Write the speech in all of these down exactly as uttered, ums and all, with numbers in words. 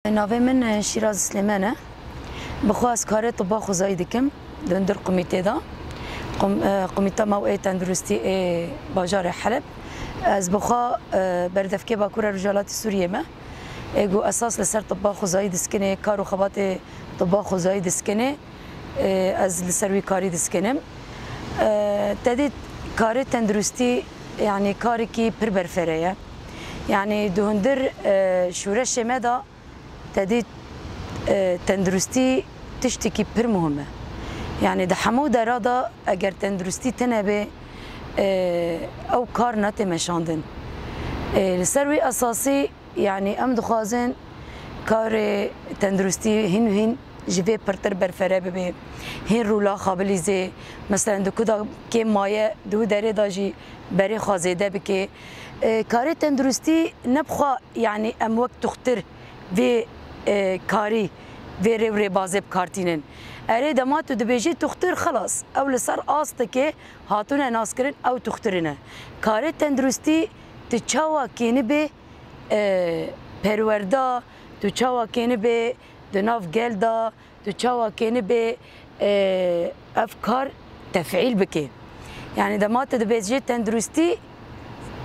Navê min, e, Şîraz Silêman e. Bi xwe ez karê tiba xwezayî dikim di hundir komîtê de. Kom-, e, Komîta Mewê Tenduristî ê Bajarê Heleb. Ez bi xwe, e, berdevkê Bakur û Rojhilatê Sûriyê me. Ê ku esas li ser tiba xwezayî diskinê, kar û xebatê tiba xwezayî diskinê, e, ez li ser wî karî diskinim. E, te dît karê tenduristî, yanî karekî pir berfere ye. Yanî di hundir, e, şoreşê me de te dît, e, tenduristî tiştekî pir muhim e. Yanî di hemû dera de eger tenduristî tune be, e, ew kar nate meşandin. E, li ser wî esasî, yanî em dixwazin karê tenduristî hîn û hîn ji vê pirtir berfere bibe, hîn rûla xwe bilîze. Meselen di ku de kêm maye di wî derê de jî berê xwe zêde bike. E, karê tenduristî ne bi xwe, yanî em wek tuxtir vê, e, karî, vê rê û rêbazê bi kar tînin. Erê, dema tu dibêjî tuxtir, xilas, ew li ser astekê hatine naskirin, ew tuxtirî ne. Karê tenduristî tu çawa kênibê, e, perwerda, tu çawa kênibê di nav gel de, tu çawa kênibê, e, ev kar tefîl bike. Yanî dema tu dibêjî tenduristî,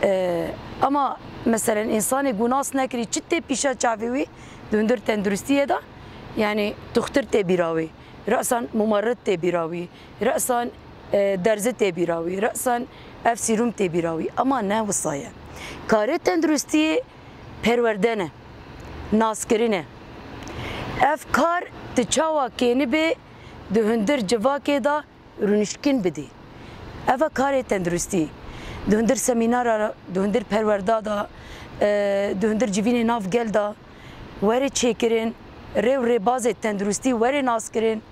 e, ama meselen însanê ku nas nekirî, çi tê pîşa çavê wî di hundir tenduristiyê de? Yanî tuxtir tê bîra wî, resan mumerrid tê bîra wî, resan, e, derzî tê bîra wî, resan ev sîrûm tê bîra wî. Ama ne wisa ye. Karê tenduristiyê perwerde ne, naskirin e. Ev kar tu çawa kênibê di hundir civakê de rûnişkin bidî. Ev e karê tenduristî. Di hundir semînara, di hundir perwerda de, e, di hundir civînê nav gel de were çêkirin, rê û rêbazê tenduristî were naskirin.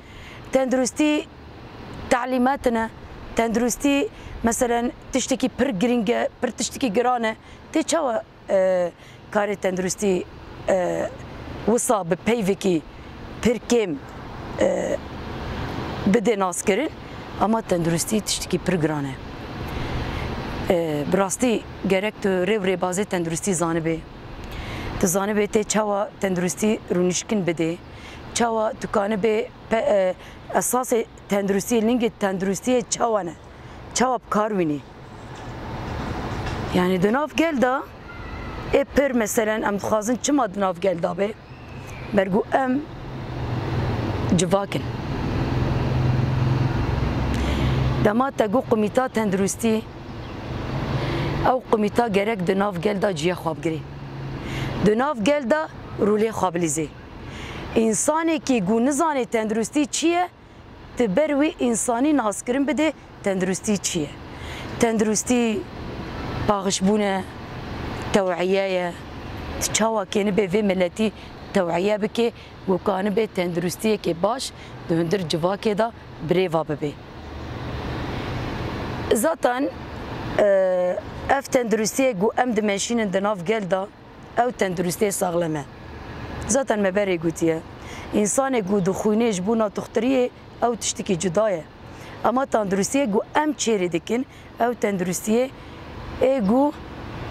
Tenduristî talîmat ne. Tenduristî, meselen, tiştekî pir girîng e, pir tiştekî giran e. Tê çawa, e, karê tenduristî, e, wisa bi peyvekî pir kêm, e, bide naskirin? Ama tenduristî tiştekî pir giran e. E, bi rastî gerek tu rê û rêbazê tenduristî zanibê. Tu zanibê tê çawa tenduristî rûnişkin bidê, çawa tu kanibê pe-, e, esasê tenduristiyê, lingê tenduristiyê çawa ne? Çawa bi kar wînî? Yanî di nav gel de ê pir, meselen, em dixwazin çima di nav gel de be? Ber ku em civak in. Dema te got qumîta tenduristî, ew qumîta gerek di nav gel de cihê xwe bigirê. Di nav gel de rûlê xwe bilîzê. Însanekî ku nizanê tenduristî çi ye, tu ber wî însanî naskirin bidê, tenduristî çi ye? Tenduristî paxişbûn e, tewiye ye. Tu çawa kênibê vê miletî tewiye bikê, ku kanibê tenduristiyekê baş di hundir civakê de birêva bibe? Zaten, e, ev tenduristiyê ku em dimeşînin di nav gel de, ew tenduristiyê saxlem e. Zaten me berê gotiye, însanê ku dixwînê ji bona tuxtiriyê, ew tiştekî cuda ye. Ama tenduristiyê ku em çêrê dikin, ew tenduristiyê ê ku,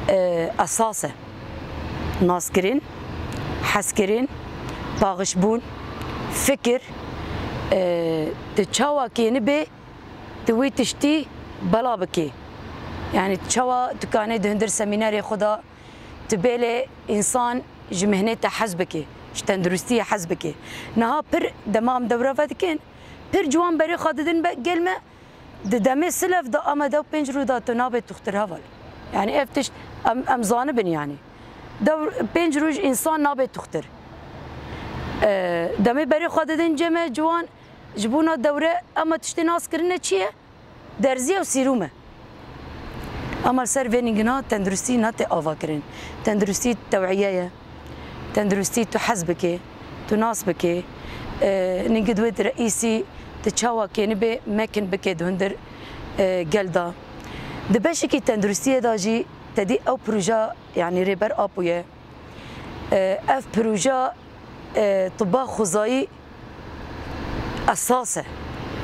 e, esas e. Naskirin, hezkirin, paxişbûn, fikir, e, tu çawa kênibê, tu wî tiştî bela bikê. Yanî çawa tu kanê di hundir semînerê xwe de tu bêlê însan ji mihnê te hez bike, ji tenduristiyê hez bike. Niha pir dema em dewre vedikin, pir ciwan berê xwe didin be-, gel me, di demê silev de, ama dew pênc rû de tu nabê tuxtir heval. Yanî ev tişt em, em zanibin yanî. Dew pênc rû ji însan nabê tuxtir. E, demê berê xwe didin cem e ciwan, ji bona dewre, ama tiştê nas kirine çi ye? Derziye û sîrûm e. Ama li ser vê ningina tenduristî nate avakirin. Tenduristî tewiye ye. Tenduristî tu hez bike, tu nas bike. E, ningî di wê di reîsî tu çawa kênibê mekin bike di hundir, e, gel de. Di beşekî tenduristiyê de jî te dî ew proje, yanî Rêber Apo ye. E, ev proje, e, tiba xwezayî esas e.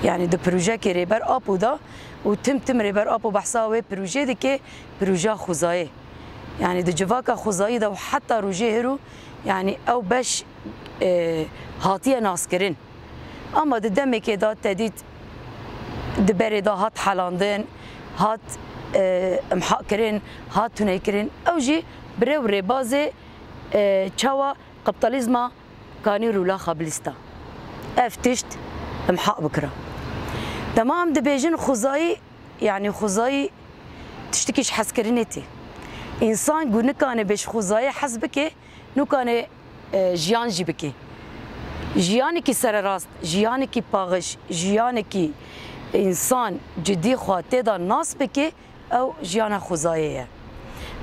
Yanî di projeyekê Rêber Apo de û tim tim Rêber Apo behsa wê projeyê dike, projeya xwezayê. Yanî di civaka xwezayî de û heta rojê hêro, Yanî ew beş, e, hatiye naskirin. Ama di demekê de te dît di berê de hat helandin, hat, e, imha kirin, hat tuneykirin. Ew jî bi rê û rêbazê, e, çawa kapitalizma kanî rûlaxa bilîsta. Ev tişt imha bikira. Dema em dibêjin xwezayî, yanî xwezayî tiştekî ji hezkirinê tê. Însan ku nikane bê ji xwezayê hez bike, nikane, e, jiyan jî bike. Jiyanekî sererast, jiyanekî paxiş, jiyanekî însan cidî xwe tê de nas bike, ew jiyana xwezayê ye.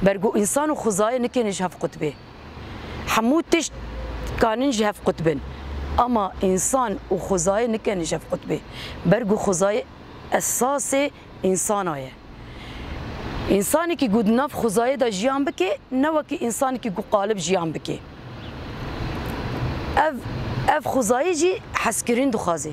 Bergo însan û xwezayê nikêne ji hev qutbê. Hemû tişt kanin ji hev qutbin. Ama însan û xwezayê nikêne ji hev qutbê. Bergo xwezayê esasê însana ye. Însanekî ku di nav xwezayê de jiyan bike, ne wekî însanekî ku qalib jiyan bike. Ev, ev xwezayî jî hezkirin dixwaze.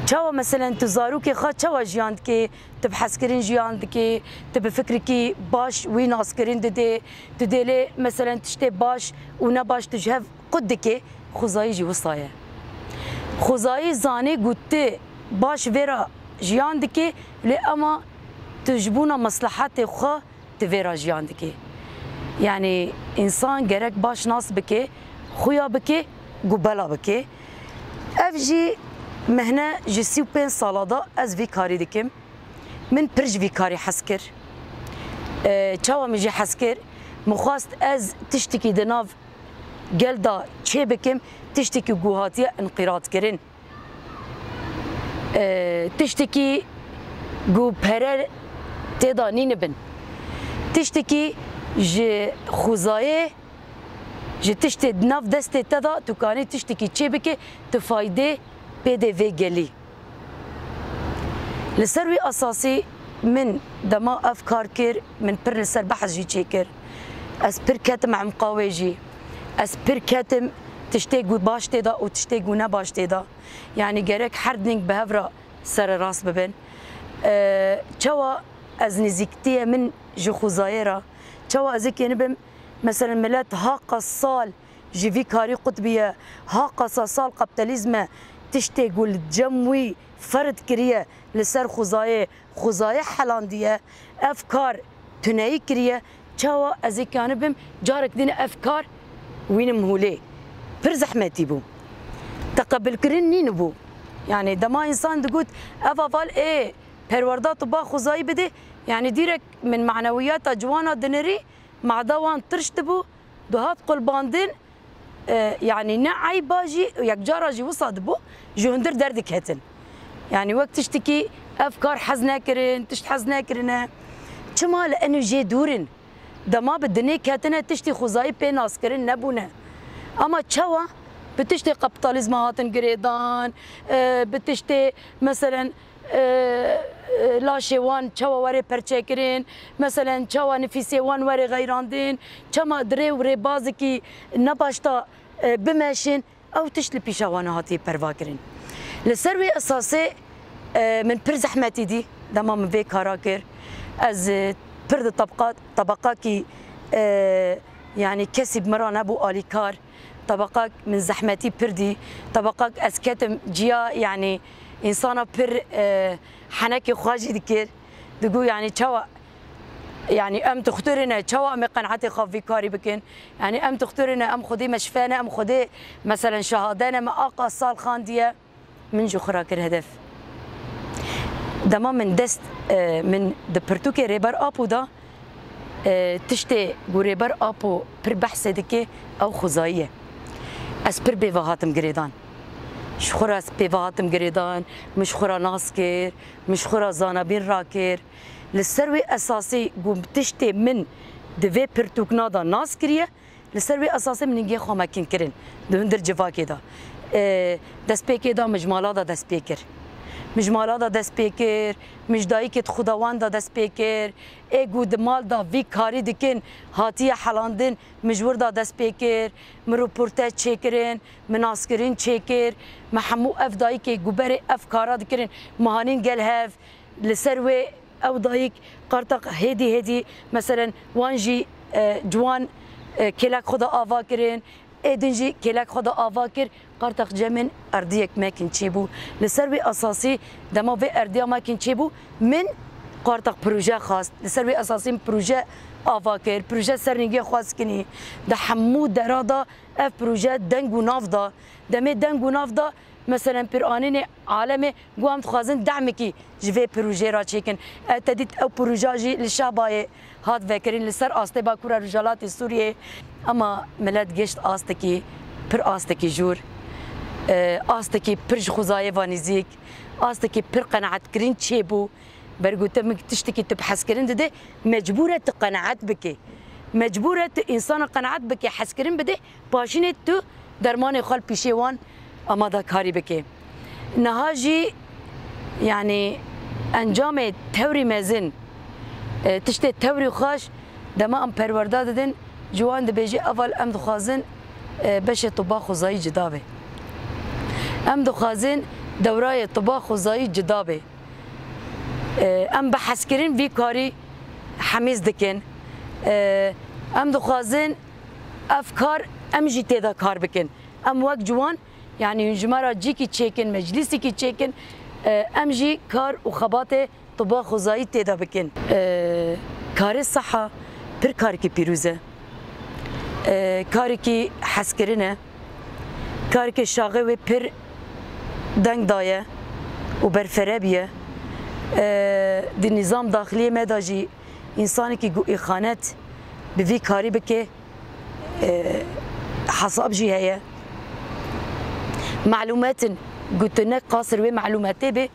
Çawa meselen tu zarokê xwe çawa jiyan dike, tu bi hezkirin jiyan dike, tu bi fikrekî baş wî naskirin dide, tu dê lê meselen tiştê baş û ne baş tu ji hev qut dike, xwezayî jî wisa ye. Xwezayî zanê ku tu baş vê re jiyan dike, lê ema tu ji bona meslehetê xwe tu vê re jiyan dike. Yanî însan gerek baş nas bike, xuya bike, ku bela bike. Ev jî mehne ji sî û pênc sala de ez vî karî dikim. Min pir ji vî karî hez kir. E, çawa min jî hez kir? Min xwest ez tiştekî di nav gel de çê bikim, tiştekî ku hatiye inqîradkirin. E, tiştekî ku pere tê de nînibin. Tiştekî ji xwezayê, ji tiştê di nav destê te de tu kanî tiştekî çê bike, tu faydê pê dê vê gelî. Li ser wî esasî min dema ev kar kir, min pir li ser behs jî çêkir. Ez pir ketim emqa wê jî. Ez pir ketim tiştê ku baş tê de û tiştê ku ne baş tê de. Yanî gerek her ding bi hev re sererast bibin. Ee, çawa ez nêzîktiye min ji xwezayê re, çawa ez ê kênibim, meselen, milet ha qas sal ji vî karî qutbiye, ha qasa sal kapitalizme tiştê ku li cem wî ferz kiriye li ser xwezayê, xwezayê helandiye, ev kar tuneyî kiriye, çawa ez ê kanibim carek din ev kar wînim hûlê? Pir zehmetî bû. Teqebilkirin nîn bû. Yanî dema însan digot, ev aval ê perwerda tu ba xwezayî bidê, yanî dîrek min manewiyata ciwana dinirî, mada wan tirş dibû, dihat qulbandin, e, yanî ne eyba jî, yekcara jî wisa dibû, ji hundir derdiketin. Yanî wek tiştekî ev kar hez nekirin, tişt hez nekirine. Çima li eno jê dûr in? Dema bi dinê ketine tiştî xwezayî pê naskirin nebûne. Ama çawa? Bi tiştê kapitalizma hatin girêdan, e, bi tiştê, meselen, e, e, laşê wan çawa were perçekirin, meselen çawa nifîsê wan were xeyrandin, çawa di rê û rêbazekî ne baş de, e, bimeşin, ew tişt li pîşa wan hatiye perva kirin. Li ser wê esasê, e, min pir zehmetî dî dema min vê kara kir. Ez, e, pir di tabqa-, tabaqakî, e, yanî kesî bi min re nebû alîkar. Tabaqak min zehmetî pir dî. Tabaqak ez ketim ciya, yanî însana pir, e, henekê xwe jî dikir. Digot, yanî çawa, yanî em dixturî ne, çawa em ê qenaetê xwe vî karî bikin? Yanî em dixturî ne, em xwedî meşfe ne, em xwedî, meselen, şehade ne, me aqas sal xandiye. Min ji xwe re kir hedef. Dema min dest, e, min di pirtûkê Rêber Apo de, e, tiştê ku Rêber Apo pir behsê dike, ew xwezayî ye. Ez pir pê ve hatim girêdan. Ji xwe re ez pê ve hatim girêdan, min ji xwe re nas kir, min ji xwe re zanabîn rakir. Li ser wê esasî ku tiştê min di vê pirtûkna de nas kiriye, li ser wê esasê min ningê xwe mekin kirin di hundir civakê de. E, destpêkê de min ji mala de dest pê kir. Min ji mala de dest pê kir, min ji dayikê di xudawan de dest pê kir. Ê ku di mal de vî karî dikin, hatiye helandin, min ji wir de dest pê kir, min rûporte çêkirin, min naskirin çêkir, min hemû ev dayikê ku berê ev kara dikirin, min hanîn gel hev, li ser wê ew dayik qartak hêdî hêdî, meselen, wan jî, e, ciwan, e, kêlek xwe de ava kirin, Ê din jî kêlek xwe da ava kir, Qartax cemên erdiyek mekin çêbû. Li ser wê esasî dema vê erdiya mekin çêbû, min Qartax proje xwest. Li ser wê esasî min proje ava kir, proje ser ningê xwe skinî. Di hemû dera da ev proje deng û nav da. Demê deng û nav da, meselen, pir anînê alemê got, em dixwazin dehmekî ji vê projeyê re çêkin. Ev te dît ew proja jî li Şabayê hat vekirin, li ser astê Bakura Rojhilatê Sûriyê. Ema milet gêşt astekî, pir astekî jûr, e, astekî pir ji xwezayê ve nîzîk, astekî pir qenaetkirin çêbû. Bergo te min tiştekî tu bi hezkirin didê, mecbûr e tu qenaet bikê. Mecbûr e tu însana qenaet bikê, hezkirin bidê, paşînê tu dermanê xwe li pîşê wan amadakarî bikê. Niha jî, yanî, encamê tewrî mezin, e, tiştê tewrî xweş, dema em perwerda didin, ji wan dibêje, eval em dixwazin, e, beşê tiba xwezayî cida be. Em dixwazin dewrayê tiba xwezayî cida be. E, em bi hezkirin vî karî hemîz dikin. E, em dixwazin ev kar, em jî tê de kar bikin. Em wek ciwan, yanî hûn ji me re cîkî çêkin, meclîsîkî çêkin, e, em jî kar û xebatê tiba xwezayî tê de bikin. E, karê seha pir karekî pîroz e. E, karekî hezkirin e. Karekê şaxê wê pir deng daye û berfere bûye. E, di nîzam daxiliyê me de jî însanekî ku îxanet bi vî karî bike, e, hesab jî heye. Malûmetin ku tu ne qasir wê malûmetê bê,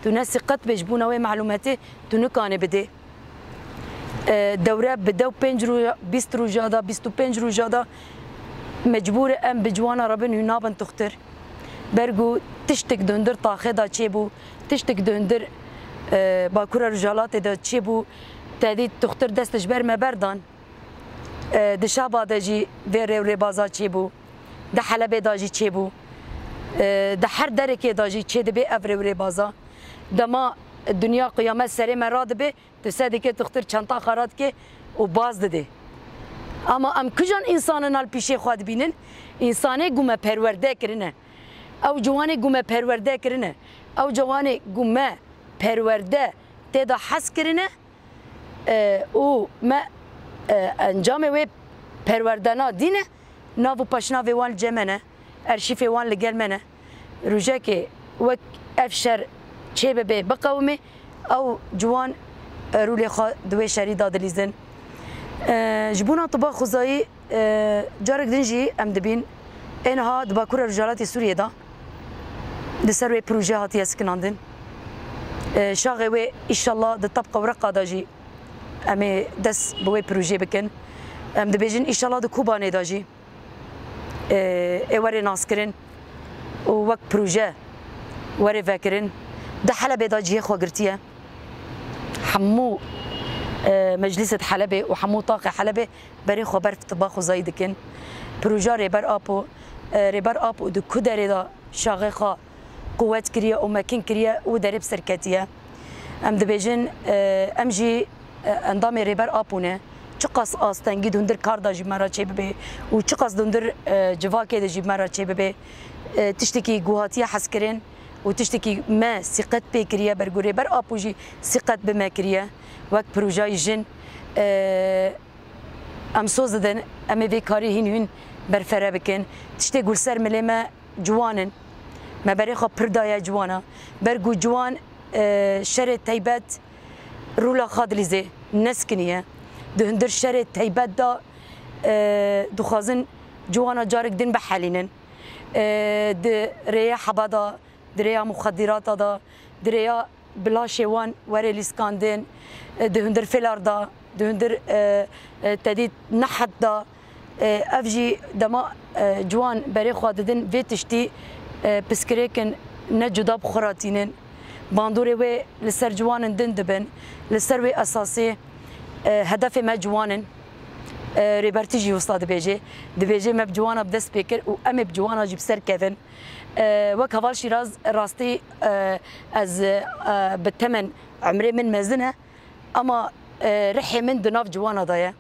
tu ne siqet bê ji bona wê malûmetê, tu nikanê bidê. E, dewre bi dew pênc roja, bîst roja da, bîst û pênc roja da mecbûr e em bi ciwana re bin hûn nabin tuxtir. Bergo tiştik di hundir taxê de çêbû, tiştik di hundir, e, Bakura Rojhilatê de çêbû, te dît tuxtir dest ji ber me berdan. E, di Şaba de jî vê rêwrêbaza çêbû, di Helebê de jî çêbû, e, di her derekê de jî çêdibê ev rêwrêbaza. Dema dinya qiyamet serê me radibe, tu sedikê tuxtir çenta xwe radike û baz didê. Ama em kijan însanina li pîşê xwe dibînin? Însanê ku me perwerde kirine. Ew ciwanê ku me perwerde kirine. Ew ciwanê ku me perwerde tê de hez kirine, e, û me, e, encamê wê perwerdena dîne, nav û paşnavê wan li cem me ne, erşîfê wan li gel me ne. Rojekê wek ev şer çê bibe, biqewimê, ew ciwan, e, rûlê xwe di wê şerî de dilîzin. E, ji bona tiba xwezayî, e, carek din jî em dibîn ê niha di Bakura Rojhilatê Sûriyê de di ser wê proje hatiye sikinandin. E, şaxê wê îşallah di tebqa û reqa de jî em ê dest bi wê projê bikin. Em dibêjin îşallah di Kobanê de jî, e, ê were naskirin û wek proje were vekirin. Di Helebê de cihê xwe girtiye. Hemû, e, meclîsê di Helebê û hemû taxê Helebê berê xwe ber tiba xwezayî dikin. Proja Rêber Apo, e, Rêber Apo di ku derê de şaxê xwe quwet kiriye û mekin kiriye û derê bi ser ketiye. Em dibêjin, e, em jî, e, endamê Rêber Apo ne. Çiqas astengî di hundir kar de jî me re çêbibe û çiqas di hundir, e, civakê de jî me re çêbibe, e, tiştekî ku hatiye hezkirin û tiştekî me sîqet pê kiriye, ber ku Rêber Apo jî sîqet bi me kiriye wek projayî jin. E, Em soz didin, em ê vê karî hîn hîn berfere bikin. Tiştê ku li ser milê me ciwan in. Me berê xwe pir daye ciwana. Ber ku ciwan, e, şerê teybet rûla xwe dilîzê neskiniye. Di hundir şerê teybet de, e, dixwazin ciwana carek din bihelînin. E, di rêya heba de, di rêya muxedirata de, di rêya bi laşê wan were lîskandin, e, di hundir fêlar de, di hundir, e, e, te dît nehet de, e, ev jî dema, e, ciwan berê xwe didin vê tiştî, e, piskirêkin ne cuda bi xwe re tînin. Bandorê wê li ser ciwanin din dibin. Li ser wê esasê, e, hedefê me ciwan in. E, Rêbertî jî wisa dibêje. Dibêje me bi ciwana bi dest pê kir û em ê bi ciwana jî bi ser kevin. E, wek heval Şîraz rastî, e, ez, e, bi temen emrê min mezin e, ama, e, rihê min di nav ciwana de ye.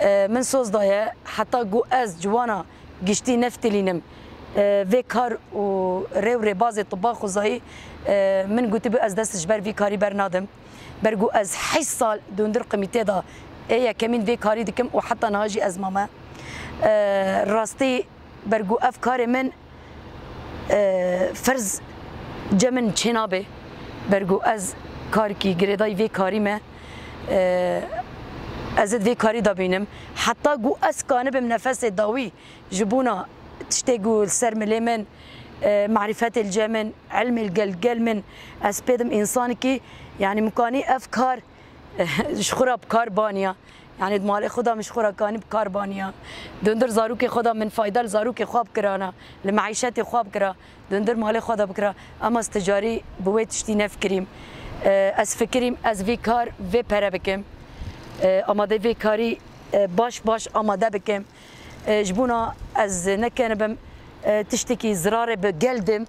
E, min soz daye, heta ku ez ciwana Giştî neftilînim. E, vê kar û rê û rêbazê tiba xwezayî, e, min gotibû ez dest ji ber vî karî bernadim. Bergo ez heşt sal dundir qimîtê de ê yekemîn vê karî dikim û heta niha jî ez mame. E, rastî bergo ev karê min, e, ferz ce min çênabe. Bergo ez karkî girêdayî vê karî me. E, ez ê di vê karî de bînim. Heta ku ez kanibim nefesê dawî ji bona tiştê ku li ser milê min, e, marîfetê li cem min, ilmê li gel gel min, ez pêdim însanikî, yanî min kanî ev kar ji xwe re bi kar baniya. Yanî di malê xwe de min ji xwe re kanî bi kar baniya. Dundir zarokê xwe de min fayda li zarokê xwe bikirana, li meîşetê xwe bikira. Dundir malê xwe de bikira. Ema ez ticarî bi wê tiştî nefikirîm. E, ez fikirîm ez vê kar vê pere bikim. E, amade vê karî, e, baş baş amade bikim. E, ji bona ez nekenibim, e, tiştekî zirarê bi gel dim,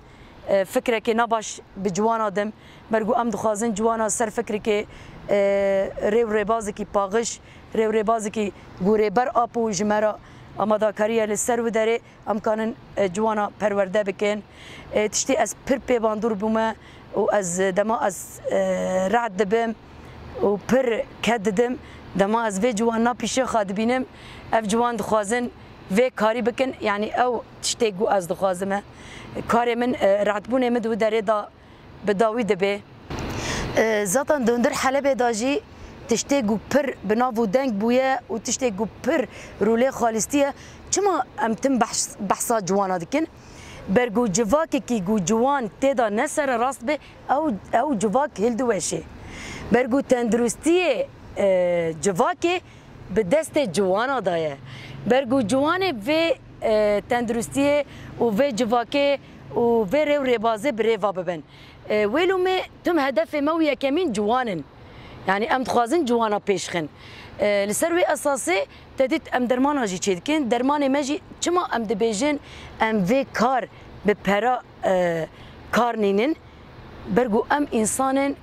e, fikrekê nabaş bi ciwana dim. Bergo em dixwazin ciwana ser fikrekê, e, rê û rêbazekî paxiş, rê û rêbazekî ku Rêber Apo ji me re amadakariye li ser wî derê em kanin, e, ciwana perwerde bikin. E, tiştê ez pir pê bandor bûme û ez dema ez, e, rad dibim û pir ked didim, dema ez vê ciwana pîşê xwe dibînim, ev ciwan dixwazin vê karî bikin, yanî ew tiştê ku ez dixwazim e. Karê min, e, rahatbûnê min di wî derê de bi dawî dibe. E, zaten dundir Helebê de jî tiştê ku pir bi nav û deng bûye û tiştê ku pir rûlê xalîstiye. Çima em tim behs-, behsa ciwana dikin? Bergo civakekî ku ciwan tê de ne sererast be, ew, ew civak hildiweşê. Bergo tenduristiyê, e, civakê bi destê ciwana de ye. Bergo ciwanê vê, e, tenduristiyê û vê civakê û vê rê û rêbazê bi rê ve bibin. E, wê lûmê tim hedefê me û yekemîn ciwan in. Yanî em dixwazin ciwana pêş xin. E, li ser wê esasê te dît em dermana jî çêdikin. Dermanê me jî çima em dibêjin em vê kar bi pera, e, kar nînin? Bergo em însanên,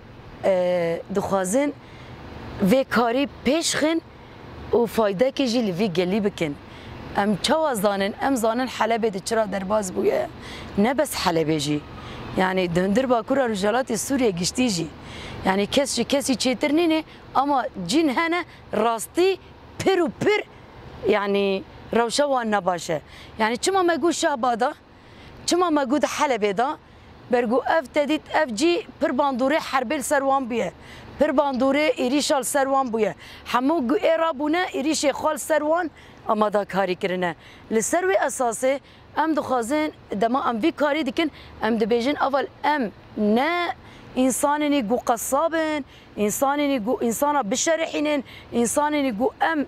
e, dixwazin vê karî pêş xin û faydekê jî li vî gelî bikin. Em çawa zanin? Em zanin Helebê di çira derbas bûye. Ne bes Helebê jî. Yanî di hundir Bakura Rojhelatê Sûriyê giştî jî. Yanî kes ji kesî çêtir nîne ama cîn hene rastî pir û pir, yanî rewşa wan ne baş e. Yanî çima me got Şehba de? Çima me got Helebê de? Bergo ev te dît, ev cî pir bandorê herbê li ser wan bûye. Pir bandorê êrîşa li ser wan bûye. Hemû gu ê rabûne êrîşê xwe li ser wan amadakarî kirine. Li ser wê esasê em dixwazin dema em vî karî dikin, em dibêjin, eval em ne însanên ku qesab in, însanên ku însana bişerihînin, însanên ku em,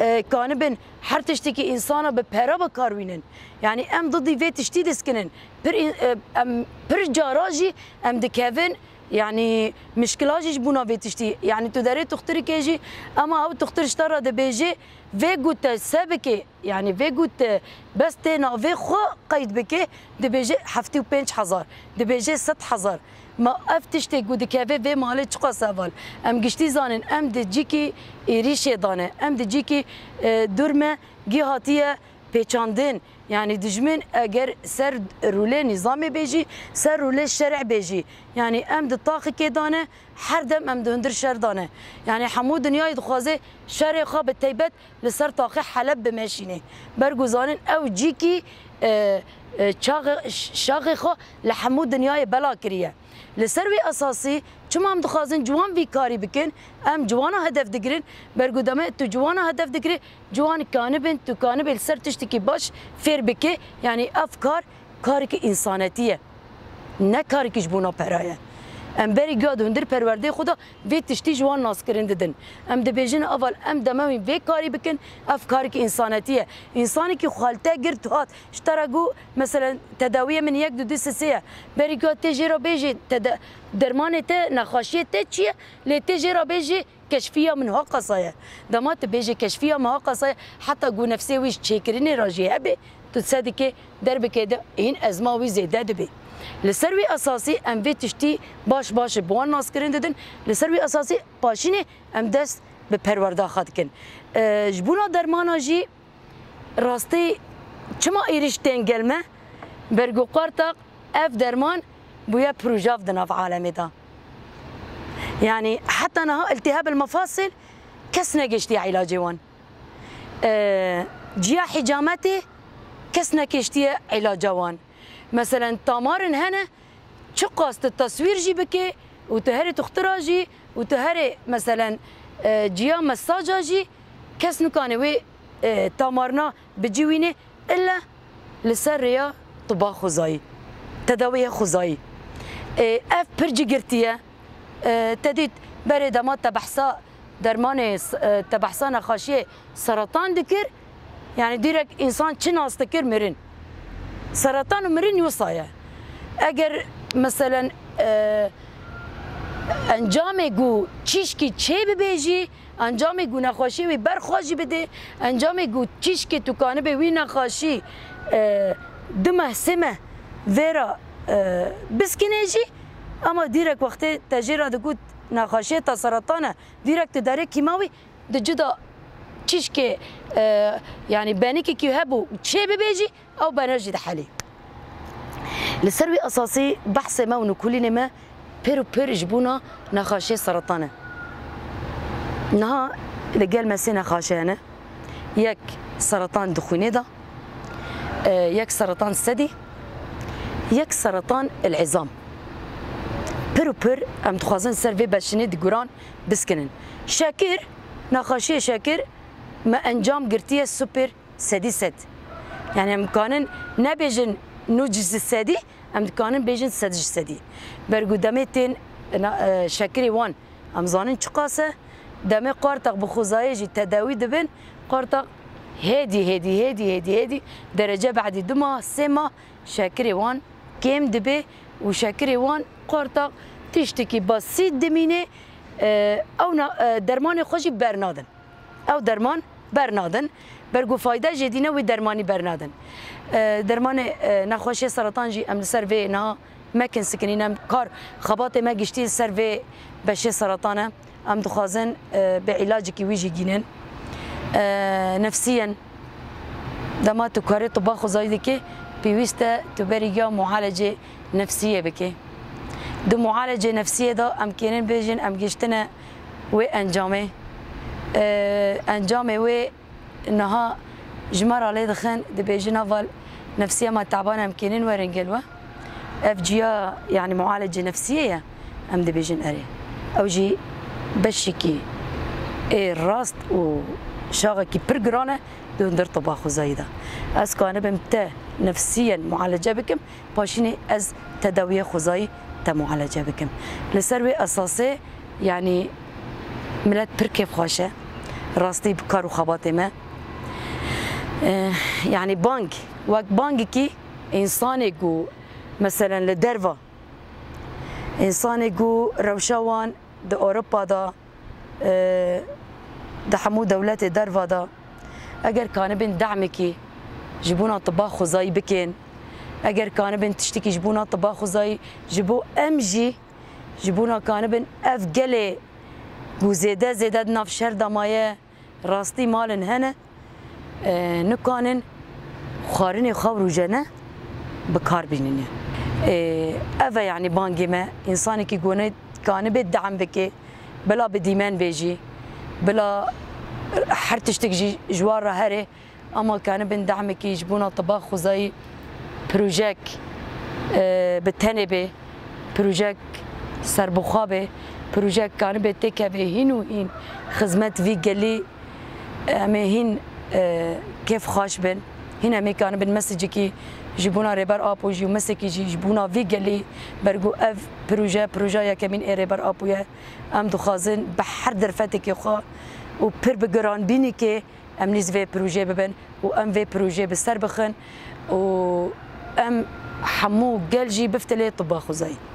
e, kanibin her tiştekî însana bi pera bikarwînin. Yanî em didî vê tiştî diskinin. Pir în-, e, em pir cara jî em dikevin, yanî mişkila jî ji bona vê tiştî. Yanî tu derê tuxtirikê jî, ema ew tuxtir ji te re dibêje, vê ku te se bike, yanî vê ku te bes tê navê xwe qeyd bike, dibêje heftê û pênc hezar, dibêje sed hezar. Ma ev tiştê ku dikeve vê malê çiqas heval? Em giştî zanin, em di cîkî êrîşê dane, em di cîkî, e, durme gî hatiye pêçandin. Yanî dijmin eger ser rûlê nîzamê bê jî, ser rûlê şerê bê jî, yanî em di taxikê dane, her dem em di hundir şer dane. Yanî hemû dinyayê dixwaze şerê xwe bi teybet li ser taxê Heleb bimeşîne. Bergo zanin ew cîkî, e, e, çaxê, ş-, şaxê xwe li hemû dinyayê bela kiriye. Li ser wê esasî çima em dixwazin ciwan vî karî bikin, em ciwana hedef digirin. Bergo dema tu ciwana hedef digirî, ciwan kanibin, tu kanibê li ser tiştekî baş fêr bike. Yanî ev kar, karekî însanetî ye. Ne karekî ji bona pera ye. Em berî giya di hundir perwerdeyê xwe de vê tiştî ji wan naskirin didin. Em dibêjin, eval em dema wî vê karî bikin, ev karekî însanetî ye. Însanekî xwe li te girt hat, ji te re got, meselen, tedawiyê min yek, du, du, sê, sê ye. Berî giya tê jê re bêjê, tede-, dermanê te, nexweşiyê te çi ye? Lê tê jê re bêjê, keşfiya min ha qasa ye. Dema tu bêjê keşfiya min ha qasa ye, heta ku nefsê wî ji çêkirinê re jî hebe, tu se dikê derbikê de hîn ezma wî zêde dibe. Li ser wî esasî em vê tiştî baş baş bi wan naskirin didin. Li ser wî esasî paşînê em dest bi perwerda xwe dikin. E, ji bona dermana jî rastî Çima êrîş tên gel me? Bergo Qartaq ev derman bûye projav di nav alemê de. Yanî heta niha iltihab el mefasil kes negiştiye îlacê wan. E, ciya hicametê kes nekiştiye îlaca wan. Meselen tamarin hene, çiqas tu teswîr jî bike û tu herê tuxtira jî û tu herê meselen, e, ciya mesaja jî kes nikane wê, e, tamarna bi cî wînê illa li ser rêya tiba xwezayî, tedawiya xwezayî. E, ev pir cigirtî ye. E, te dît berê dema te behsa dermanê, e, te behsa nexaşiyê seratan dikir, yani direkt insan çi nas dikir mirin. Seratan û mirin wisa ye. Eger meselen, e, encamê ku çîşkî çê bibe jî, encamê ku nexweşiyê wî berxwe jî bide, encamê ku çîşkê tu kanibê wî nexaşî, e, du meh, sê meh vêra, e, biskine jî, ama direkt wextê te jê re digot nexaşiyê te seratan e, direkt tu derê kîmawî di cida çîşkê, e, yani benikekî hebû çê bibe jî, ew bene jî dihelî. Li ser wî esasî behsê me û nûkûlînê me pir û pir ji bona nexaşiyê seratan e. Niha li gel me sê nexaşe hene. Yek seratan di xwînê de, e, yek seratan sedî, yek seratan el îzam. Pir û pir em dixwazin ser vê beşinê di guran biskinin. Şekir, nexaşiyê şekir me encam girtiye super sedî sed. Yani em dikanin nebêjin nû ji sedî, em dikanin bêjin sed ji sedî. Bergo demê tên na-, e, şekirê wan em zanin çiqas e. Demê Qartaq bi xwezayê jî tedawî dibin. Qartaq hêdî, hêdî, hêdî, hêdî, hêdî derece behdî du mah, sê mah şekirê wan kêm dibe û şekirê wan Qartaq tiştekî basît dimîne, e, ew na-, e, dermanê xwe jî bernadin. Ew derman bernadin. Bergo fayda jê dîne wê dermanî bernadin. E, dermanê, e, nexweşê seratan jî em li ser vê niha mekin sikinîn, em kar xebatê me giştî li ser vê beşê seratan e. Em dixwazin, e, bi îlacekî wî jî gînin. E, nefsiyen, dema tu karê tiba xwezayî dikî, pêwîst e tu berî ya mualecê nefsiyê bikî. Di mualecê nefsiyê de em kênin bêjin, em giştine wê encamê. E, encamê wê niha ji me re lê dixin, dibêjin, heval, nefsiya me teban e, em kênin werin gel we. Ev ciya, yani mualecê nefsiyê ye, em dibêjin erê. Ew jî beşekî ê rast û şaxekî pir giran e di hundir tiba xwezayî de. Ez kanibim te nefsiyen mualece bikim, paşînê ez tedawiyê xwezayî te mualece bikim. Li ser wê esasê, yanî, milet pir kêfxweş e. Rastî bi kar û xebatê me. Eh, yanî bang, wek bangekî însanê ku, meselen, li derva, însanê ku rewşa wan di Ewropa de, e, di hemû dewletê derva de, eger kanibin demekî ji bona tiba xwezayî bikin, eger kanibin tiştekî ji bona tiba xwezayî, ji bo em jî, ji bona kanibin ev gelê ku zêde zêde di nav şer de maye, rastî malin hene, e, nikanin xwarinê xwe rûjene bi kar bînîne. E, ev e, yanî bangê me, însanekî gone kanibê dehm bike, bila bi dîmen bê jî, bila her tiştek jî ji wan re here, ama kanibin dehmekî ji bona tiba xwezayî projek, e, bi tenê bê, projek serbixwe bê, projek kanibê têkevê hîn û hîn xizmet vî gelî, em ê hîn, e, kêfxweş bin. Hîn em ê kanibin mesecekî ji bona Rêber Apo jî û mesekî jî ji bona vî gelî, bergo ev proje, projeya yekemîn ê Rêber Apo ye. Em dixwazin bi her derfetekê xwe û pir bi giranbînîkê em nîz vê projeyê bibin û em vê projeyê bi ser bixin û em hemû gel jî biftilê tiba xwezayî.